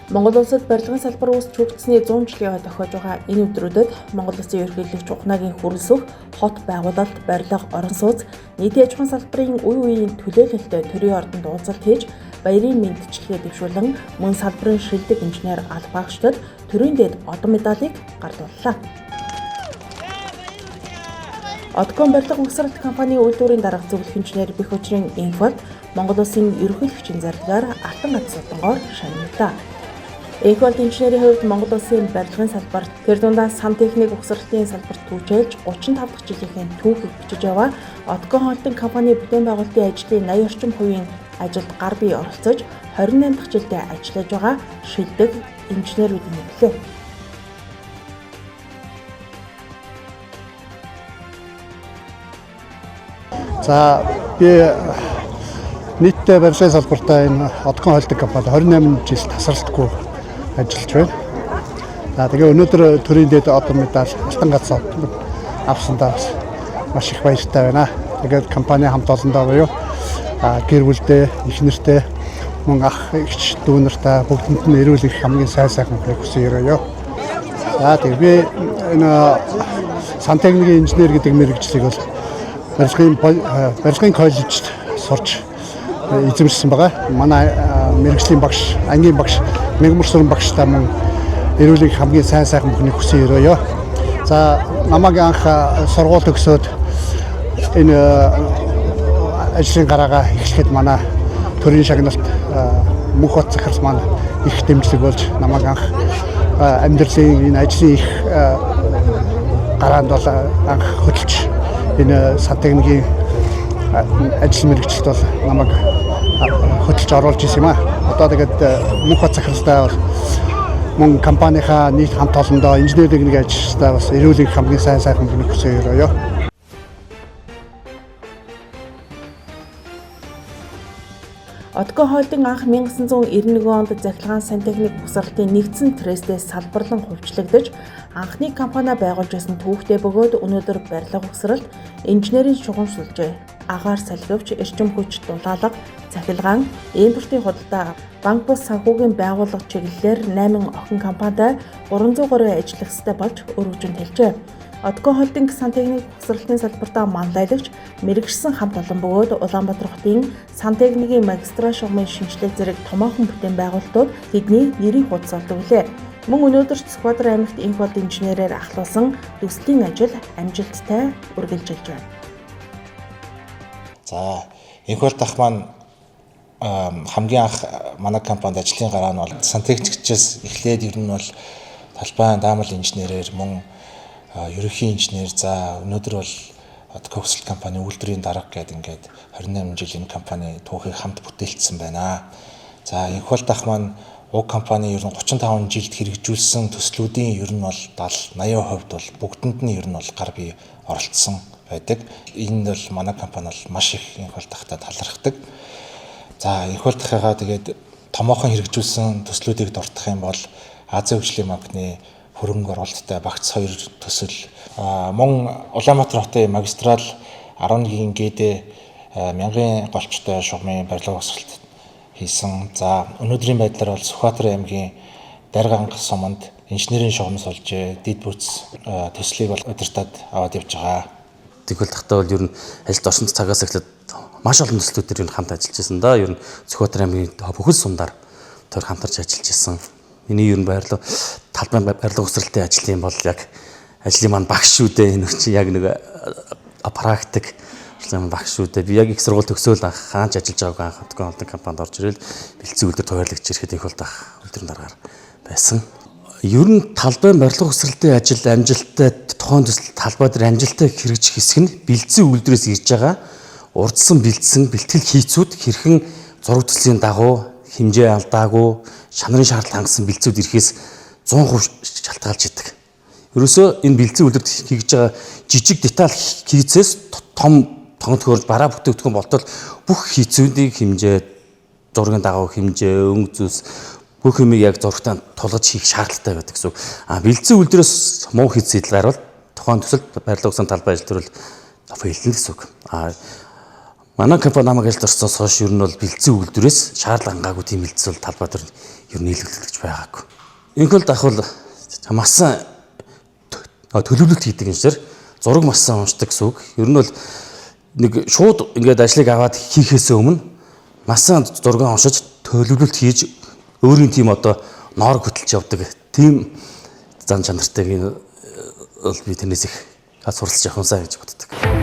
Монгол улсад барилгын салбар үүсч хөгжсөний 100 жилийн ой тохиож байгаа энэ өдрүүдэд Монгол Улсын ерөнхийлөгч Ухнаагийн хүрэлсөх хот байгуулалт, барилга, орон сууц, нийтийн аж ахуйн салбарын үе үеийн төлөөлөлтөй төрийн ордонд уулзалт хийж баярын мэндчилгээ дэвшүүлэн мөн салбарын шилдэг инженер албаагчдад төрийн дээд одон медалийг гарлууллаа. Одкон барилга угсралт компани үйлдвэрийн дарга зөвлөх инженер Бэх Учрын Инфолд Монгол Улсын ерөнхийлөгчийн зарлагаар алтан гац содонгоор шагналлаа. Инфолд инженерийн хувьд Монгол Улсын барилгын салбарт тэр дундаа сантехник угсралтын салбарт түгжээлж 35 дахь жилийнхээ түүхийг бичиж яваа Одкон холдинг компани бүтээн байгуулалтын ажлын 80 орчим хувийн ажилд гар бие оролцож 28 дахь жилдээ ажиллаж байгаа шилдэг инженерүүдийн нэг лээ. За би нийтдээ барилгын салбартаа энэ Одкон холдинг компанид 28 жил тасралтгүй ажиллаж байна. За тэгээ өнөөдөр төрийн дээд одон медаль алтан гац одон авсандаа бас маш их баяртай байна. Тэгээд компани хамт олондоо буюу гэр бүлдээ, их нэртэй мөн ах эгч дүү нартаа бүгдэнд нь эрүүл их хамгийн сайн сайхан хүрэхийг хүсэн өрөөё. За тэгээ би энэ сантехникийн инженер гэдэг мэргэжлийг бол барилгын коллежид сурч эзэмшсэн байгаа. Манай мэргэжлийн багш, ангийн багш Мегмөр сүрэн багштай мөн эрүүл их хамгийн сайн сайхан бүхнийг хүсэн өрөөё. За намайг анх сургууль төгсөөд энэ ажлын гараагаа эхлэхэд манай төрийн шагналт Мөнхбат захирал маань их дэмжлэг болж намайг анх амьдралын энэ ажлын их гараанд бол анх хөдөлж энэ сантехникийн ажил мэргэжилт бол намайг хөдөлж оруулж ирсэн юм аа. Одоо тэгээд Мөнхбат захиралтай бол мөн компанийнхаа нийт хамт олондоо инженерийн нэг ажилчдаа бас эрүүл их хамгийн сайн сайхан бүхнийг хүсэн өрөөё. Одкон холдинг анх 1991 онд цахилгаан сантехник угсралтын нэгдсэн трестээс салбарлан хувьчлагдаж анхны компани байгуулж байсан түүхтэй бөгөөд өнөөдөр барилга угсралт, инженерийн шугам сүлжээ, агаар салхивч, эрчим хүч, дулаалга, цахилгаан, импортын худалдаа, банк бус санхүүгийн байгууллага чиглэлээр 8 охин компанитай 300 гаруй ажиллагчтай болж өргөжин тэлжээ. Одкон холдинг сантехник угсралтын салбартаа манлайлагч мэргэжсэн хамт олон бөгөөд Улаанбаатар хотын сантехникийн магистрал шугамын шинжилгээ зэрэг томоохон бүтээн байгуулалтууд тэдний нэрийг хуудас олдог билээ. Мөн өнөөдөр Сүхбаатар аймагт Инфолд инженерээр ахлуулсан төслийн ажил амжилттай үргэлжилж байна. За Инфолд ах маань хамгийн анх манай компанид ажлын гараа нь бол сантехникчээс эхлээд ер нь бол талбайн даамал инженерээр мөн ерөнхий инженер, за өнөөдөр бол Коксэл компани үйлдвэрийн дарга гэдэг ингээд 28 жил энэ компани түүхийг хамт бүтээлцсэн байна. За Инхвалт ах маань уг компани ер нь 35 жилд хэрэгжүүлсэн төслүүдийн ер нь бол 70 80% бол бүгдэнд нь ер нь бол гар бие оролцсон байдаг. Энэ бол манай компани бол маш их Инхвалт ахтай талархдаг. За Инхвалт ахыгаа тэгээд томоохон хэрэгжүүлсэн төслүүдийг дуртах юм бол Азийн хөгжлийн банкны хөрөнгө оруулалттай багц 2 төсөл, мөн Улаанбаатар хотын магистрал 11-ийн ГД мянган голчтой шугамын барилга босголт хийсэн. За өнөөдрийн байдлаар бол Сүхбаатар аймгийн Дарганга суманд инженерийн шугам сулжээ, дид бүц төслийг бол удирдаад аваад явж байгаа. Тэгвэл тахтаа бол ер нь ажилд орсон цагаас эхлээд маш олон төслүүд дээр ер нь хамт ажиллаж байсан да. Ер нь Сүхбаатар аймгийн бүхэл сумдаар тэр хамтарч ажиллаж байсан. Миний ер нь байрлал талбай барилга угсралтын ажлын бол яг ажлын маань багш шүү дээ. Энэ чинь яг нэг практик багш шүү дээ. Би яг их сургууль төгсөөл анх хаанч ажиллаж байгааг анх Одкон холдинг компанид орж ирэл бэлдсэн үйлдвэр тохиолагч ирэхэд их бол ах үйлдвэрийн даргаар байсан. Ер нь талбай барилга угсралтын ажил амжилттай тухайн төсөл талбай дээр амжилттай хэрэгжих хэсэг нь бэлдсэн үйлдвэрээс ирж байгаа урдсан бэлдсэн бэлтгэл хийцүүд хэрхэн зураг төслийн дагуу хэмжээ алдаагүй шанарын шаардлага хангасан бэлдсүүд ирэхээс 100% шалтгаалж идэг. Ерөөсөө энэ бэлдсэн үйлдвэрт хийж байгаа жижиг деталь хийцээс том тоног төхөөрөмж бараа бүтээгдэхүүн болтол бүх хийцүүдийг хэмжээ, зургийн дагуу хэмжээ, өнгө зүйс бүх юмыг яг зурагтаа тулгаж хийх шаардлагатай байдаг гэсэн үг. А бэлдсэн үйлдвэрээс муу хийц гарвал тухайн төсөлд барилга усан талбай ажил төрөл фейлнэ гэсэн үг. А Манай компани намайг ажилд орсноос хойш ер нь бол бэлдсэн үйлдвэрээс шаардлага хангаагүй тийм бэлдсэн бол талбай дээр ер нь нийлүүлэгдэж байгаагүй. Инхэл дахвал масан төлөвлөлт хийдэг юм шиг зураг масан уншдаг гэсэн үг. Ер нь бол нэг шууд ингээд ажлыг аваад хийхээс өмнө масан зураг уншиж төлөвлөлт хийж өөрийн тийм одоо ноорог хөтөлж явдаг тийм зан чанартай бол би тэрнээс их суралцж явах юмсаа гэж боддог.